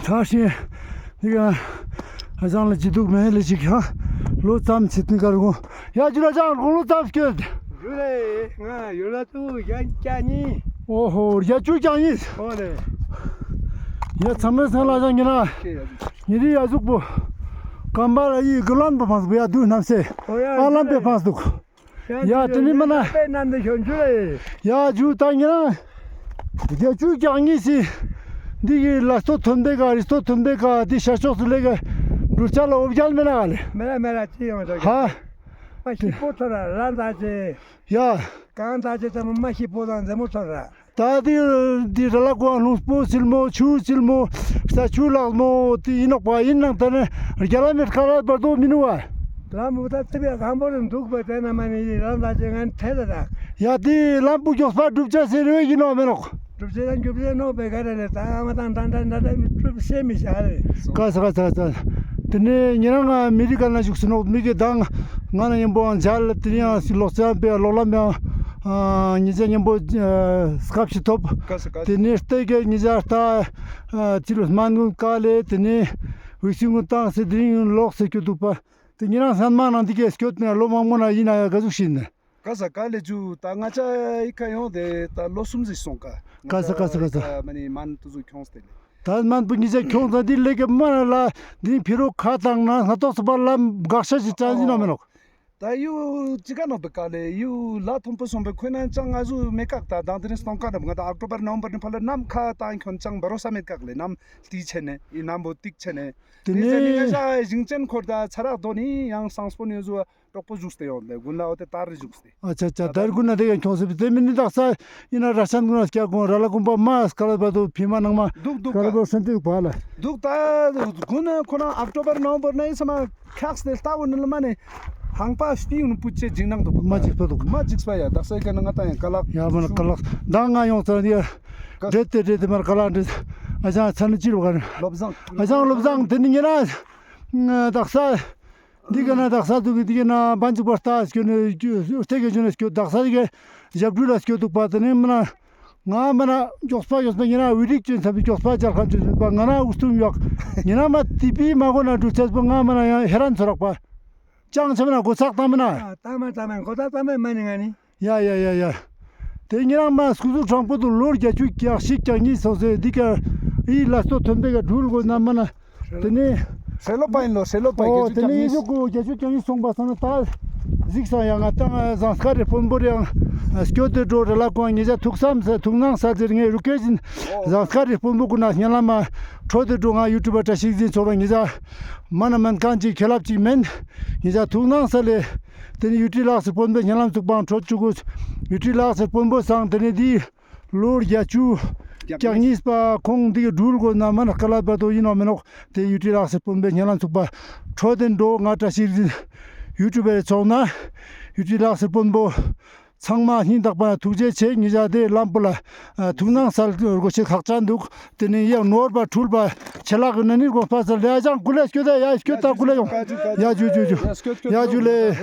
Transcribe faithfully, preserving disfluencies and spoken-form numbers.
ཐ་ཤི་ནི་ག་ཨ་ཞང་ལ་ཅི་འདུག་མེད་ལ་ཅིག་ཧ། ལོ་ཙམ་ཚིག་ནི་ག་རུ་གོ། ཡ་ཇུ་ལ་ཞང་གོང་ལོ་ཙམ་སྐྱོད། ཇུ་ལེ། ང་ཡོ་ལ་ཏུ་ཡང་ཀྱ་ནི། ཨོ་ཧོ་ཡ་ཅུ་ཀྱ་ནི། ཨོ་ལེ། ཡ་ཚང་མས་སང་ལ་ཞང་ཉི་ན། ཉི་རི་ཡ་ཟུག་པོ། ཀམ་པ་ལ་ཡི་གི་ལོན་པ་ཕངས་པོ་ཡ་དུ་ནམ་སེ། ཨོ་ཡ་ཨ་ལམ་པེ་ཕངས་འདུག། ཡ་དེ་ནི་མ་ན། ཡ་ཇུ་ད་ཉི་ན། རྒྱ་ཇུ་ཀྱག་ཉིས་སི། འདི་གི་ལ་སྟོད་ཐོན་པེ་ག་རི་སྟོད་ཐོན་པེ་ག་འདི་ཤར་ཕྱོགས་སུ་ལས་ག་འགྲུལ་ཆ་ལ་འོ་བརྒྱལ་མེ་ན་ག་ལེ། མེ་ན་མེ་ན་ཅི་ཡོང་ད། ཧ། མ་ཤི་པོ་ཐོ་ར་ལ་ད་ཅེ། ཡ། གང་ད་ཅེ་ཙམ་མ་ཤི་པོ་དང་ཛེ་མོ་ཐོ་ར། ད་འདི་འདི་ར་ལ་གོ་ལུང་པོ་སིལ་མོ་ཆུ་སིལ་མོ་ས་ཆུ་ལག་མོ་དེ་ཡིན་ནོག་པ་ཡིན་ནང་ད་ནི་རྒྱ་ལ་མེད་ཁ་ལ་བར་དོ་མི་ནུ་བ། ལམ་བུ་ད་ཏི་བི་ཁང་པོ་རིན་འདུག་པ་དེ་ན་མ་ནི་ལམ་ད་ཅེ་ང་ཐེ་ད་ད། ཡ་དེ་ལམ་བུ་མགྱོགས་པ་སྒྲུབ་བྱ་ཟེར་བའི་ཡིན་ནོག་མེ་ནོག། སྒྲུབ་བྱ་དང་སྒྲུབ་བྱ་ནོག་པའི་ག་རེ་ལེ་ད་ང་དང་དང་དང་དང་སྒྲུབ་བྱེད་མི་བྱ་རེ། ཀ་ས་ཀ་ས་ཀ་ས། དེ་ནས་ཉེ་རང་ང་མི་རི་ཀ་ན་བཞུགས་སུ་ནོག་མི་གི་དང་ང་ན་ཉན་པོ་ཨང་ཇལ་དེ་ནས་ཡང་སི་ལོག་ཙམ་པའི་ལོག་ལམ་ཡང་ཉེ་ཅག་ཉན་པོ་སྐབས་ཤིག་ཐོབ། ཀ་ས་ཀ་ས། དེ་ནས་ལྟས་གི་ཉེ་ཅག་ལྟ་ཅི་ལོ་སྨན་ངུན་ཀ་ལེ་དེ་ནས་ཝིག་སི་ངུན་བཏང་སེ་དེ་རིང་ལོག་སེ་སྐྱོད་འདུག་པ། དེ་ཉེ་རང་སང་མ་ནང་འདི་གས་སྐྱོད་ནས་ལོ་མང་མོ་ན་ཡིན་ན་ཡ་ག་ཟུག་ཤིན་ནས། ཀ་ས་ཀ་ལེ་ཇུ་ད་ང་ཅ་ཨི་ཁ་ཡོང་དེ་ད་ལོ་གསུམ་ཟིག་སོང་ཀ། ཀ་ས་ཀ་ས་ཀ་ས། ང་ཅ་ཨི་ཁ་མ་ནི་མན་ཏུ་ཟུ་ཁྱོངས་ཏེ་ལེ། ད་མན་པུ་ཉི་ཅ་ཁྱོངས་ད་འདི་ལེ་གི་མ་ལ་འདི་ཕི་རོ་ཁ་དང་ན་སྣ་ཏོག་ས་པ་ལམ་གག་ཤ་ཞིག་ཅན་ཟིན་ནོ་མེ་ནོག། ད་ཡུ་ཅི་ག་ནོ་བེ་ཀ་ལེ་ཡུ་ལ་ཐོམ་པོ་སོང་བེ་ཁོ་ན་ཅང་ང་ཟུ་མེ་ཀག་ད་དང་དེ་རིང་སྟོང་ཀ་ནོ་ང་ད་ཨོག་ཊོ་བར་ནོ་བེམ་བར་ནི་ཕ་ལ་ནམ་ཁ་དང་ཁྱོན་ཅང་བ་རོ་ས་མེ་ཀག་ལེ་ནམ་ལྟི་ཆེ་ནེ་ཨི་ནམ་བོ་ཏིག་ཆེ་ནེ། དེ་ནི་ང་ཅ་ཞིང་ཆེན་ཁོར་ད་ཚ་རག་དོ་ནི་ཡང་སང་སྤོ་ནི་ཟུ་གྲོགས་པོ་བཞུགས་ཏེ་ཡོད་ལེ། དགུན་ལ་འོ་དེ་དར་རེ་བཞུགས་ཏེ། ཨ་ཆ་ཆ། དར་དགུན་ན་དེ་ཡང་ཁྱོངས་སེ་དེ་མིན་ནི་དག་ས་ཡིན་ན་ར་ཤན་དགུན་ན་སྐྱ་དགུན་ར་ལ་དགུན་པ་མ་སྐ་ལ་བ་དོ་ཕི་མ་ནང་མ་འདུག་འདུག་སྐ་ལ་བ་སན་ཏེ་བ་ལ། འདུག་ད་དགུན་ན་ཁོ་ན་ཨོག་ཊོ་བར་ནོ་བེམ་བར་ན་ཡིན་ས་མ་ཁག་སྟེ་ལྟ་བུ་ནི་ལ་མ་ནི་ཧང་པ་སྟི་ཡུན་པུ་ཅེ་ཇིང་ནང་འདུག་མ་ཇིགས་པ་འདུག་མ་ཇིགས་པ་ཡ། དག་ས་ཡི་ཀ་ན་ང་ད་ཡང་ཀ་ལག་ཡ་མ་ན་ཀ་ལག་ད་ང་ཡོང་ས་ཡ་འདྲེ་དེ་འདྲེ་དེ་མར་ཀ་ལག་འདྲེ། ཨ་ཞང་ཚ་ནི་ཅི་རུ་ག་ནི་ལོབ་ཟང་ཨ་ཞང་ལོབ་ཟང་དེ་ནི་ཉེ་ན་དག་ས། འདི་ག་ན་དག་ས་འདུག་གི་འདི་ག་ན་བན་ཅིག་པ་ལྟ་སྐྱོ་ནི་ལྟས་གི་ཇུ་ནི་སྐྱོ་དག་ས་འདི་ག་ཞབས་དྲུང་ལ་སྐྱོ་འདུག་པ། དེ་ནི་མ་ན་ང་མ་ན་མགྱོགས་པ་མགྱོགས་པ་ཉེ་ན་ཝི་རིག་ཅན་ཚབ་མགྱོགས་པ་ཇལ་ཁན་ཅན་པ་ང་ན་འུ་སྟུམ་ཡོག་ཉེ་ན་མ་ཏི་པི་མ་གོ་ན་འགྲུལ་ཆས་པོ་ང་མ་ན་ཡང་ཧེ་རན་ཚོར་རག་པ། ཅང་ཆ་མ་ན་གོ་ཚག་ཏང་མ་ན། ཏང་མ་ཏང་མ་གོ་ཚག་ཏང་མ་མ་ནི་ང་ནི། ཡ་ཡ་ཡ་ཡ། དེ་ཉེ་རང་མ་སྐུ་གཟུགས་དྲང་པོ་འདུག་ལོ་བརྒྱད་ཅུ་གྱ་བཞི་གྱ་གཉིས་སོང་ཟེར་འདི་ག་ཨི་ལ་སྟོད་ཐོན་པའི་ག་འགྲུལ་དགོས་ན་མ་ན། དེ་ནི། ཧྲེ་ལོ་པ་ཡིན་ལོ་ཧྲེ་ལོ་པ་ཨོ་བརྒྱད་ཅུ་དེ་ནི་གྱ་གཉིས། ཨི་ཟུག་གོ་བརྒྱད་ཅུ་གྱ་གཉིས་སོང་པ་སང་ན་ད་གཟིགས་སང་ཡང་ང་ཏང་ཟངས་དཀར་རི་དཔོན་པོ་རེ་ཡང་སྐྱོད་དེ་འགྲོ་རེ་ལ་ཀོང་ཉེ་ཆ་ཐུགས་བསམ་ཟེར་ཐུགས་སྣང་ས་ཟེར་ངས་རུ་སྐད་ཅིན་ཟངས་དཀར་རི་དཔོན་པོ་ཀུན་ན་སྙན་ལ་མ་འཕྲོད་དེ་འགྲོ། ང་ཡུ་ཊུབ་པ་བཀྲ་ཤིས་འཛིན་ཚོགས་ར་ཉེ་ཆ་མ་ན་མན་ཁན་ཅིག་ཁེ་ལབ་ཅིག་མེན། ཉེ་ཆ་ཐུགས་སྣང་ས་ལེ། དེ་ནི་ཡུ་ཊི་ལགས་སི་དཔོན་པོའི་སྙན་ལམ་ཚུགས་པའང་འཕྲོད་བཅུག་གོ། ཡུ་ཊི་ལགས་སི་དཔོན་པོ་སང་དེ་ནི་འདི་ལོ་བརྒྱད་ཅུ་གྱ་གཉིས་པ་ཁོང་འདི་གི་འགྲུལ་དགོས་ན་མ་ན་སྐ་ལ་བ་དོ་ཡིན་ནོ་མེན་ནོག། དེ་ཡུ་ཊི་ལགས་སི་དཔོན་པོའི་སྙན་ལམ་ཚུགས་པ་འཕྲོད་དེ་འགྲོ། ང་བཀྲ་ཤིས་འཛིན་ཡུ་ཊུབ་པའི་ཚོགས་ན་ཡུ་ཊི་ལགས་སི་དཔོན་པོ་ཚང་མ་སྙིང་ཐག་པ་ཐུགས་རྗེ་ཆེ། ཉེ་ཆ་དེ་ལམ་བུ་ལ་ཐུགས་སྣང་སལ་དགོས་ཤེས་ཁག་ཅན་འདུག། དེ་ནི་ཡང་ནོར་བ་འཁྲུལ་བ་ཆེ་ལག་གི་ན་ནི་དགོངས་པ་སལ་ལེ། ཨ་ཅང་ཀུ་ལེ་སྐྱོད་དེ་ཡ་སྐྱོད་ད་ཀུ་ལེ་ཡོང་། ཡ་ཇུ་ཇུ་ཇུ། ཡ་ཇུ་ལེ།